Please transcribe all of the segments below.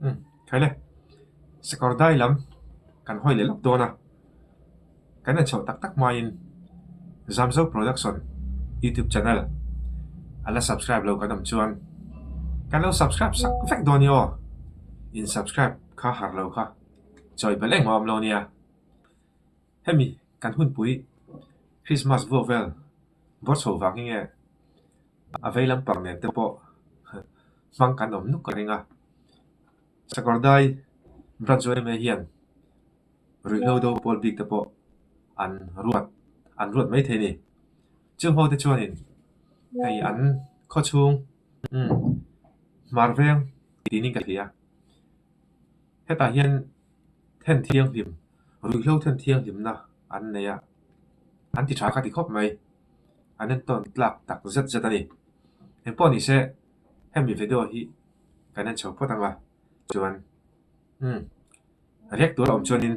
Umm khaile sakawr dai lam kan hawi leh lawk dawn a, kan en chhoh tak tak hmain Zamzo Production YouTube channel a la subscribe lo kan awm chuan kan lo subscribe sak vek dawn i aw, in subscribe kha har lo kha chawi belh engmah awm lo nia. Hemi kan hunpui Christmas vuak vel bawr chho vang hi nge a vei lampang nen te pawh hmang kan awm nuk ka ring a. Sakawrdai branch yma hian ruihhlo do pawl bik te pawh an ruat an ruat mai thei a ni. Chung ho te chuanin hei an khawchhung umm hmar veng tiin ka hria. Hetah hian then thianghlim ruihhlo then thianghlimna an nei a, an ti tha ka ti khawp mai. An entawn tlak tak zet zet a ni. Engpawh ni se hemi video hi kan en chho phawt ang a, chuan umm riak tur a awm chuanin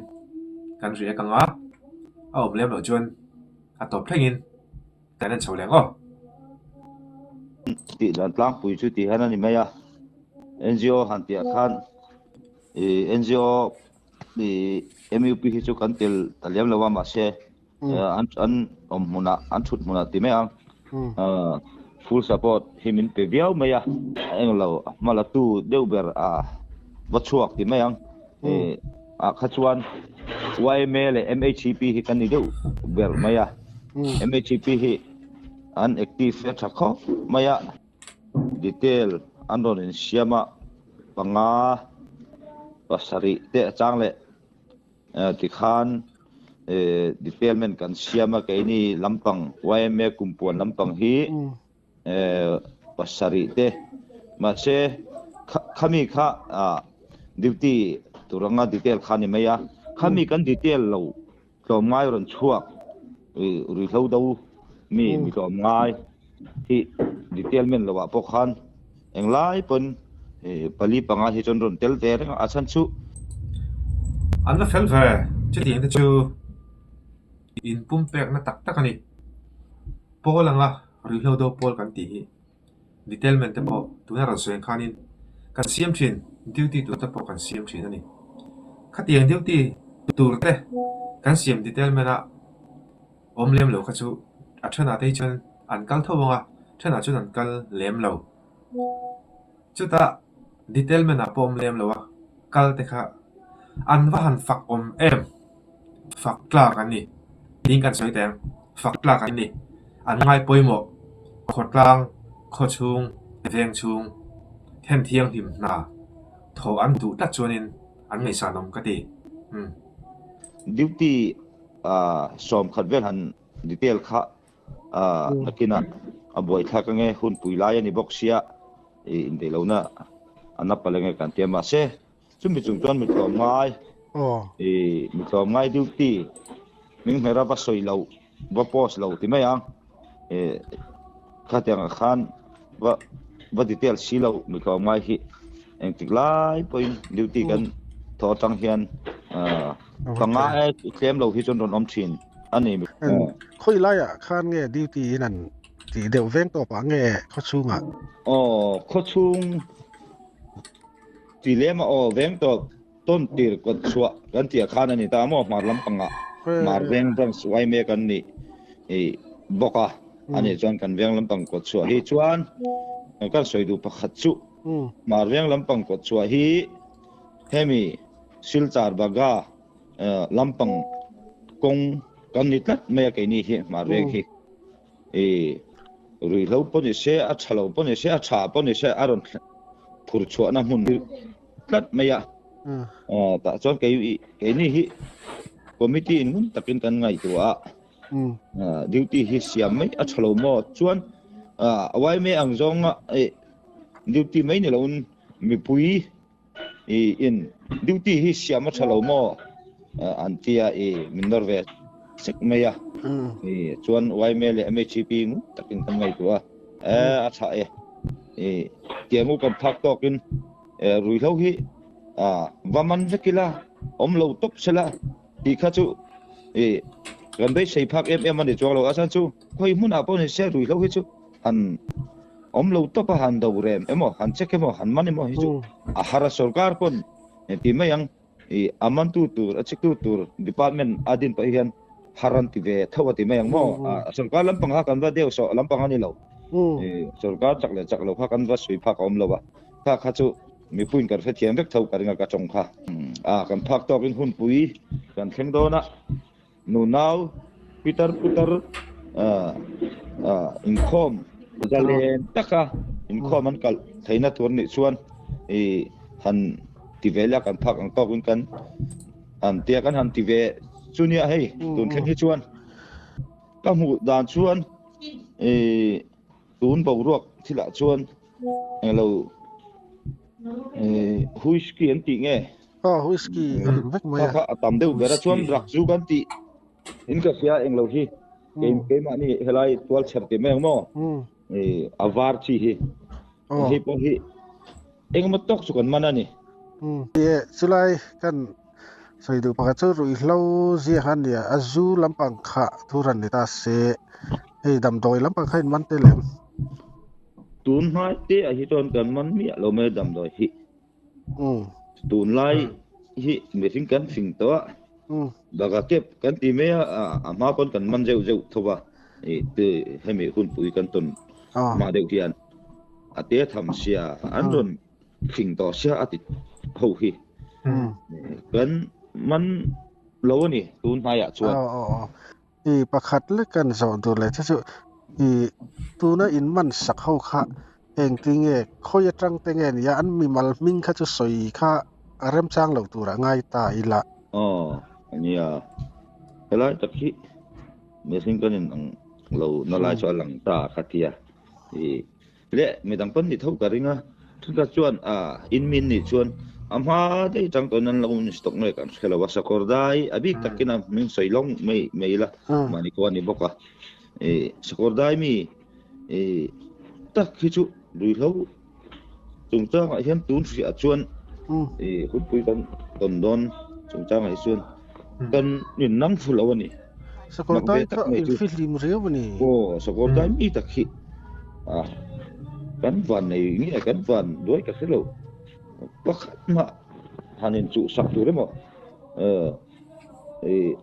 kan riak ang a, a awm lem loh chuan a tawp thlengin kan en chho leh ang aw. Tih dan tlangpui chu tih hian a ni mai a, NGO han tih ah khan ih NGO ih MUP hi chu kan tel ta lem lo a mahse an an awm hmunah an thut hmunah ti mai ang full support hi min pe viau mai a englo a hma la tu deuh ber a va chhuak ti mai ang ah kha chuan YMA leh MHP hi kan ni deuh ber mai a MHP hi an active a tha khawp mai a detail an rawn insiam a panga pasarih te a chang leh Tikhan detailment kan siam a, keini lampang yma kumpuan lampang hi pasarih te mahse khami kha duty tur anga detail kha ni mai a, khami kan detail lo tlawmngai rawn chhuak ruihhlo do mi mi tlawmngai hi detailment lovah pawh khan Englai pawn pali panga hi chuan rawn tel ve reng a, a chhan chu. An la fel ve, chutiang te chu inpum pekna tak tak a ni. Pawl anga ruihhlo do pawl kan tih hi detailment te pawh tuna rawn sawi ang khanin kan siam thin, duty tur te pawh kan siam thin a ni. Khatiang duty tur te kan siam detailment a awm lem lo kha chu a thenah te hi chuan an kal tho ang a, thenah chuan an kal lem lo. Chutah detailment ah pawh awm lem lo a, kal te kha an va han fak awm em? Fak tlak an ni tiin kan sawi teh ang, fak tlak an ni. An ngai pawimawh khawtlang, khawchhung, veng chhung, then thianghlim hna thawh an duh tlat chuanin an ngaihsan awm ka ti. Umm. Duty 10 vel han detail kha nakinah a buaithlak ange hunpui lai a ni bawk sia ih indeihlohna a na palh ange kan tia mahse chumi chung chuan mi tlawmngai ih mi tlawmngai duty hming hmera va sawi loh va post loh ti mai ang ih khatiang ah khan va va detail si loh mi tlawmngai hi engtik lai pawhin duty kan thawh atang hian panga e tlem lo hi chuan rawn awm thin a ni. Khawi laiah khan nge duty in an tih deuh veng tawp ah nge khawchhungah? Aw khawchhung ti lem a aw veng tawp tawn tir kawt chhuah kan tih ah khan a ni ta maw hmar lampangah hmar veng branch yma kan nih ih bawk a a nih chuan kan veng lampang kawt chhuah hi chuan kan sawi duh pakhat chu hmar veng lampang kawt chhuah hi hemi Silchar Bagha lampang kawng kan ni tlat mai a keini hi hmar veng hi i ruihhlo pawh ni se a tha lo pawh ni se a tha pawh ni se a rawn phur chhuahna hmun tlat mai a tah chuan kei keini hi committee in ngun takin kan ngaihtuah a duty hi siam mai a tha lo maw chuan a yma ang zawnga duty mai ni loin mipui I in duty hi siam a tha lo maw an tia i min nawr ve sek mai a. I chuan yma leh MHP ngun takin kan ngaihtuah a, e a tha e. I tiang u kan phak tawkin ruihhlo hi va man vek ila awm lo tawp sela tih kha chu i kan beisei phak em em a ni chuang lo. A chhan chu khawi hmunah pawh ni se ruihhlo hi chu han. Awm lo tawp a han do rem emaw, han check emaw, han man emaw hi chu a har a, sorkar pawn ti mai ang i a mantu tur, a check tu tur department a din pawh hian har an ti ve tho a ti mai ang maw? Sorkar lampang kha kan va deuh sawh lampang a ni lo, sorkar chak leh chak lo kha kan va sui phak a awm lo a, kha kha chu mipuiin kan hrethiam vek tho ka ring a ka tawng kha. A kan phak tawkin hunpui kan thleng dawn a. Nunau pitar putar inkhawm zalen taka inkhawm an kalh theihna tur nih chuan i han ti ve la kan phak ang tawkin kan han tia kan han ti ve chu nia hei tun thleng hi chuan ka hmuh dan chuan i tun boruak thilah chuan englo whisky an tih nge Aw whisky a rim vek mai a. Kha kha a tam deuh ber a chuan rak chu kan tih in ka hria englo hi kei keimahni helai tual chher tih mai ang maw a var chi hi hei pawh hi engemaw tawk chu kan man a ni. Ih chulai kan sawi duh pakhat chu ruihhlo ziak a nia a zu lampang kha thu ran ni ta se hei damdawi lampang kha in man tel em? Tun hmai te ah hi chuan kan man miah lo mai damdawi hi. Tunlai hi mihring kan fing tawh a, baka kep kan ti mai a, a hma pawn kan man zeuh zeuh tho va, hemi hunpui kan tawn hma deuh hian a te tham sia an rawn fing tawh sia a ti ho hi kan man lo a ni tun hnaiah chuan. I pakhat lek kan zawh duh leh che chu i tuna in man sak ho kha engti nge khawi atang te nge nia an mimal hming kha chu sawi kha a remchang lo turah ngai ta ila. Aw ania helai tak hi mihring kan in ang lo na lai chu a lang ta kha tia i Leh midang pawn ni tho ka ring a, thenkhat chuan a in min nih chuan a hma daih atang tawhin an lo in stock nge kan hre lo a, sakawr dai a bik takin a hming sawi lawng mai mai ila mahni khua a ni bawk a, ih sakawr dai mi ih tak hi chu ruihhlo chungchangah hian tun hriah chuan ih hunpui kan tawn dawn chungchangah hi chuan kan in nang fu lo a ni. Sakawr dai kha in fihlim riau a ni. Aw sakawr dai mi tak hi. A, kan van nei nge kan van duai ka hre lo. Pakhat mah han inchuh sak tur emaw eh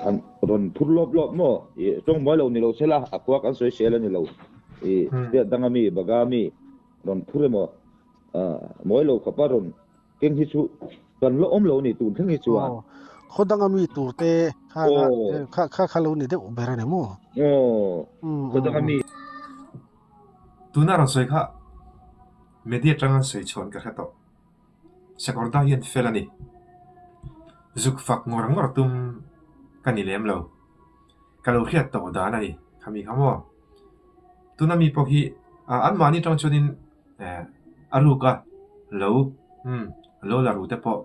han rawn phur lawp lawp maw ih tawng muai lo ni lo se la a khua kan sawi sel a ni lo. Ih state danga mi baga mi rawn phur emaw mawi lo khawpa rawn keng hi chu kan la awm lo a ni tun thleng hi chuan. Aw, khaw danga mi tur te kha kha kha kha lo ni deuh ber a ni maw? Aw, khaw danga mi. Tuna rawn sawi kha media atanga an sawi chhuan ka hre tawh. Sakawrda hian fel a ni. Zuk fak ngawr ngawr tum ka ni lem lo. Ka lo hriat tawh dan a ni khami kha maw? Tuna mi pawh hi anmahni atang chuanin a ruk a lo umm lo la ru te pawh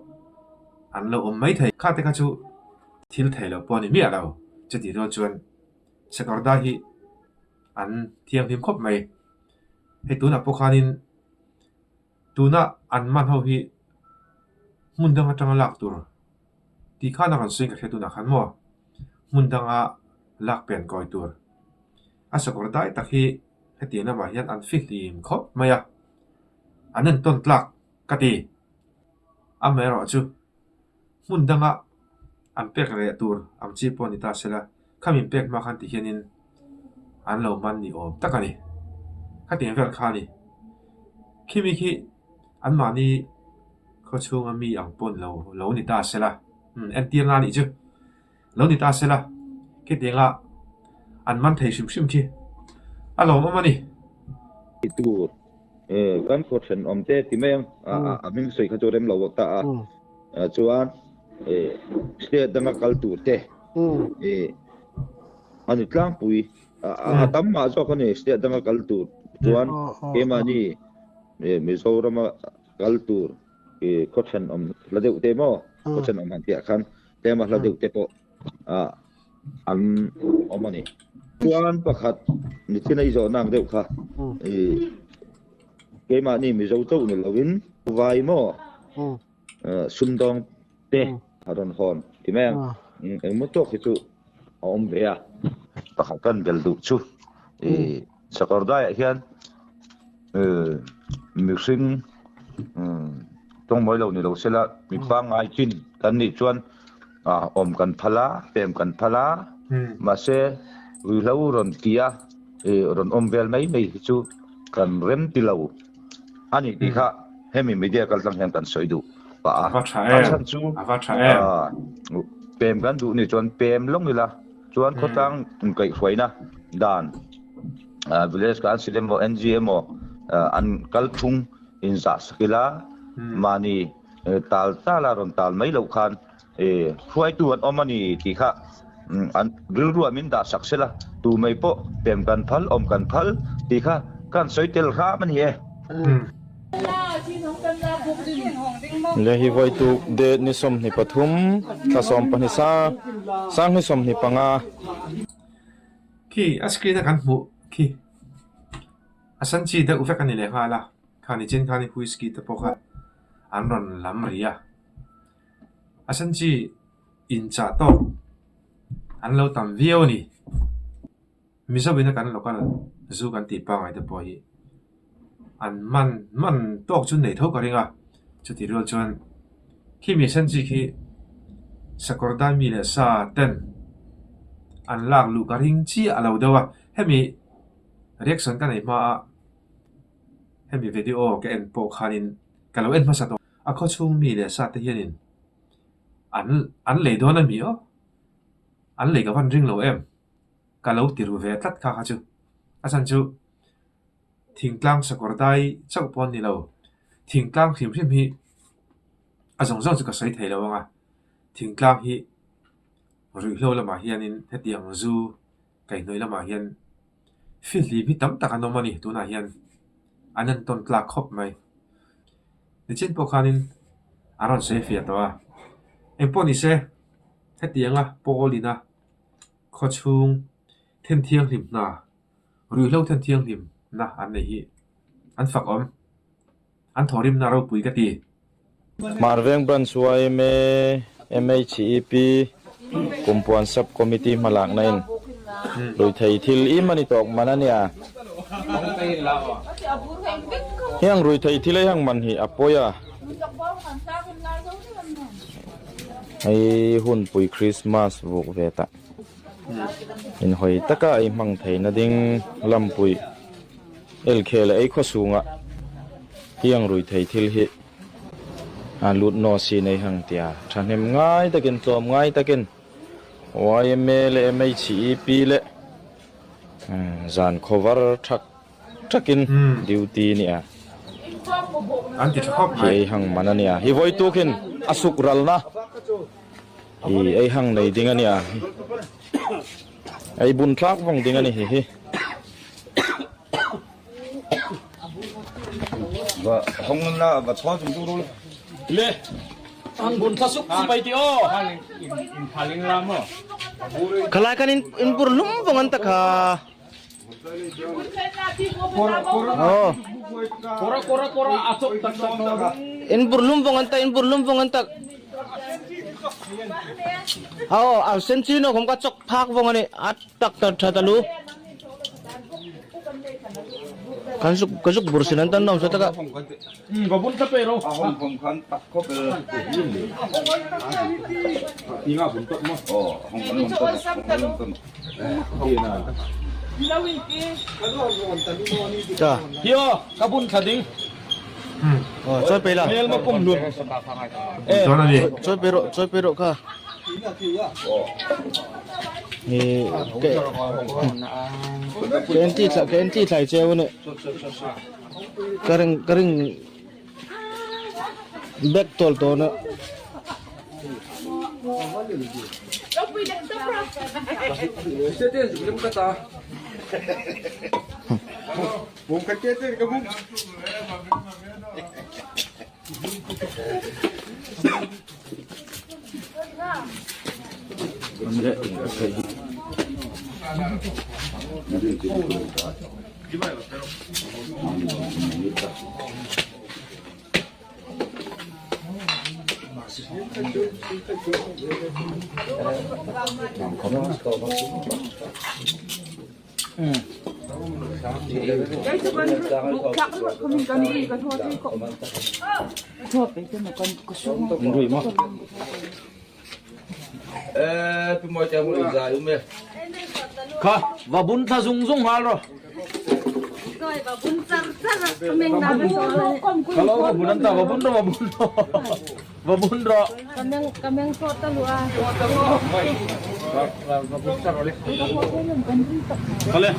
an lo awm mai thei. Kha te kha chu thil thei lo pawh a ni miah lo. Chutih rual chuan Sakawrda hi an thianghlim khawp mai. Hei tunah pawh khanin tuna an man ho hi hmun dang atanga lak tur tih khan a rawn sawi ka hria tunah khan maw hmun danga lak pen kawi tur. A sakawr dai tak hi hetiang lamah hian an fihlim khawp mai a, an entawn tlak ka ti. Amaherawh chu hmun danga an pek reh tur ang chi pawh ni ta sela, khami pek hma khan ti hianin an lo man ni awm tak a ni. Khatiang vel kha a ni. Khimi khi anmahni khawchhunga mi ang pawn lo lo ni ta sela, entirna a nih chu. Lo ni ta sela, khitianga an man thei hrim hrim khi a lawmawm a ni. Ti tur kan khaw thenawm te ti mai ang, a hming sawi kha chu rem lo ta a, chuan state danga kal tur te a ni tlangpui, a tam mah zawk a ni state danga kal tur chuan keimahni Mizorama kal tur khaw thenawm hla deuh te maw, khaw thenawm han tihah khan tlema hla deuh te pawh an awm a ni. Chuan pakhat mithin a i zawhna ang deuh kha i keimahni Mizo chauh ni loin vai maw sumdawng te a rawn hawn ti mai ang. Engmaw tawk hi chu a awm ve a. Pakhat kan bel duh chu i Sakawrdaiah hian. Mihring tawngmawi lo ni lo sela mi pangngai chin kan nih chuan awm kan phal a, pem kan phal a, mahse ruihhlo rawn ti a rawn awm vel mai mai hi chu kan rem ti lo a ni tih kha hemi media kaltlang hian kan sawi duh pah a. A chhan chu pem kan duh nih chuan pem lawng ila chuan khawtlang inkaihhruaina dan Village Council emaw NGO emaw an kalphung inzah sak ila mahni tal tal a rawn tal mai loh khan hruaitu an awm a ni tih kha an rilruah min dah sak sela tu mai pawh pem kan phal awm kan phal tih kha kan sawi tel hram a ni e. Le hi vawituk date ni 23 thla 12 sa sanghni 25. Khi a screen a kan hmuh khi a san chi deuh vek a ni leh nghal a, khani chen khan whisky te pawh kha an rawn lam ri a, a san chi inchah tawk an lo tam viau a ni. Mizo ina kan local zu kan tih pangngai te pawh hi an man man tawk chu nei tho ka ring a, chutih rual chuan khi mi sen chi khi sakawr dai mi leh sa ten an lak luh ka ring chiah a lo deuh a, hemi reaction ka nei hma a hemi video ka en pawh khanin ka lo en hmasa tawh a khawchhung mi leh sa te hianin an an lei dawn a mi aw an lei ka van ring lo em. Ka lo ti ru ve tlat kha kha chu. A chhan chu thingtlang sakawr dai chauh pawh an ni lo. Thingtlang hrim hrim hi a zawng zawng chu ka sawi thei lo ang a. Thingtlang hi ruihhlo lamah hianin hetiang zu kaihhnawih lamah hian fihlim hi tam tak an awm a ni tunah hian an entawn tlak khawp mai. Nichin pawh khanin an rawn sawi fiah tawh a. Engpawh ni se hetianga pawlina Khawchhung then thianghlim hna, ruihhlo then thianghlim na an nei hi an fak awm, an thawhrimna ropui ka ti. Hmarveng Branch yma MHEP Kumpuan Sub Committee hmalakna in ruithei thil im a ni tawk man a nia. Heng ruithei thil ei hang man hi a pawi a. Hei hunpui Christmas vuk ve ta inhawi taka ei hmang theihna ding lampui elkhel ei khawchhunga tiang rui thei thil hi a lut naw si nei hang tia thahnem ngai takin tlawm ngai takin yma leh mhep leh zan khawvar thak Takin duty nia. An ti tha khawp mai. Hi ei hang man ania. Hi vawi tukin a suk ralna hi ei hang nei ding ania. Ei bun thlak vawng ding ani hi hi. Va hong la va chho chung tu rul. Le ang bun thla suk sipai ti aw. Khalai kan in in bur lum vawng an takha. In burlum vong an tak in burlum vong an tak aw a sen chi no khom ka chok phak vong ani a tak tar tha talu kan suk ka suk bur sin an tan nom sa taka Chawi pe la chawi pe rawh chawi pe rawh kha ke en ti ke en ti thlai cheu ani ka ring ka ring bag tawl tawn a. Kha va bun thla zung zung nghal rawh. Kha lo va bun an ta va bun rawh va bun rawh va bun rawh. Khale.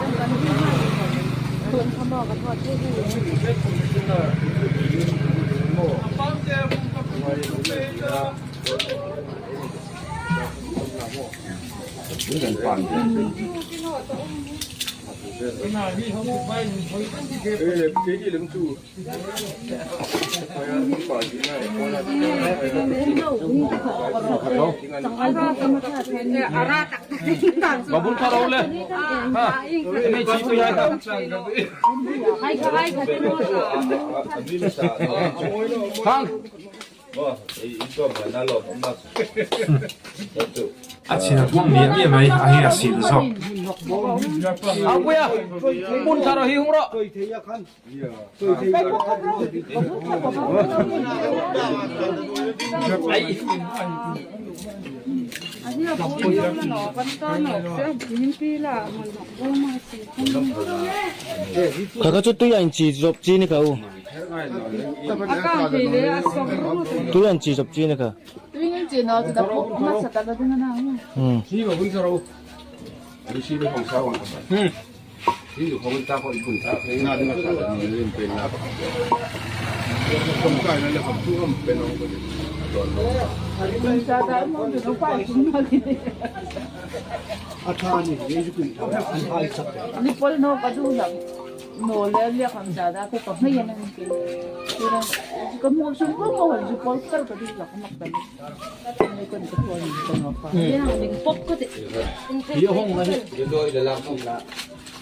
Babun kha ro le. Ha. Mei chi tu ya ta. Khang. A chhin a hmang miah miah mai a hei a sil zawk. Apuia hmun thar hi hung rawh. Kha kha chu tui a in chi zawp chi ni kha u. Tui an chi chawp chi ni kha.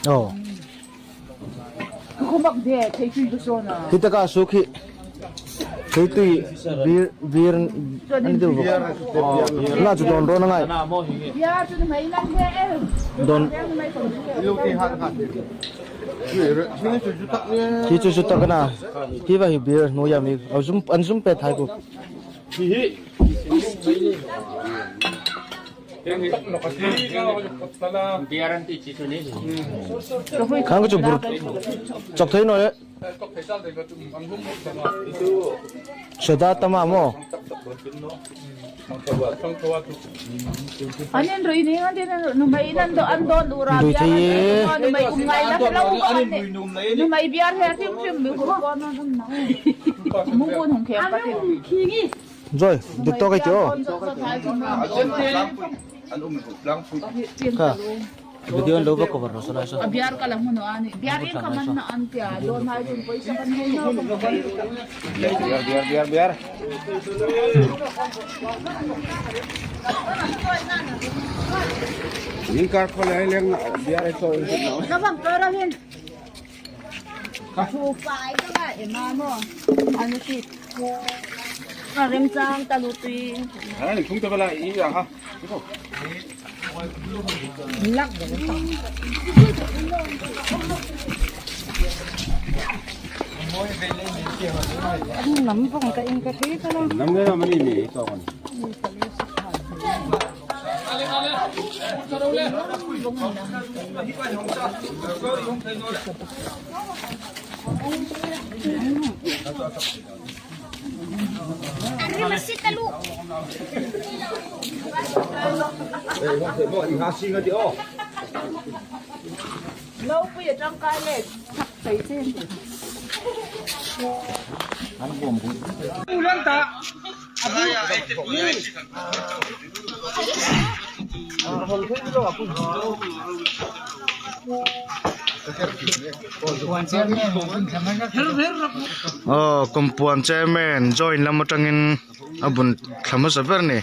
Aw. Khi taka su khi thei tui bir bir ani deuh bawk la chu dawn rawn angai dawn Khi chu chu tak ana khi va hi beer hnuai ami a zum an zum pet hai ku. Khang chu bur chok thei noi soda tama maw. Lui thei Rồi, dik tawk ei tih aw. Kha, video an lo va cover rawh saw lai saw. Aw kumpuan chairman join lam atangin a bun thla hmasa ber a ni.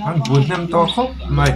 An bun hnem tawh khawp mai.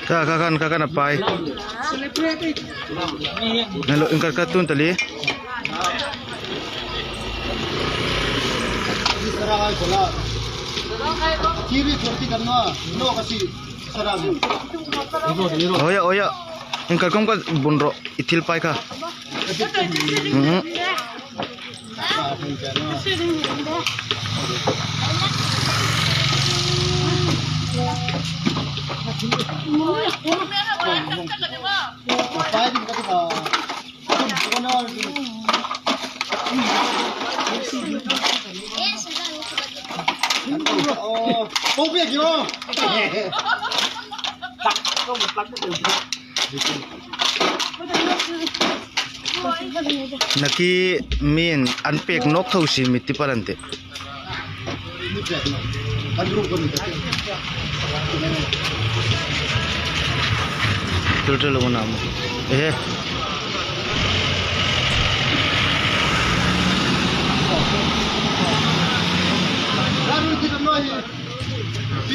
Kha kha khan kha khan a pai hello inkar ka tun tali oya oya inkar kom ka bun ro i thil pai kha mhm Naki min an pek nawk tho si mitti pal an tih. Tul tul lo na mo. Ehe.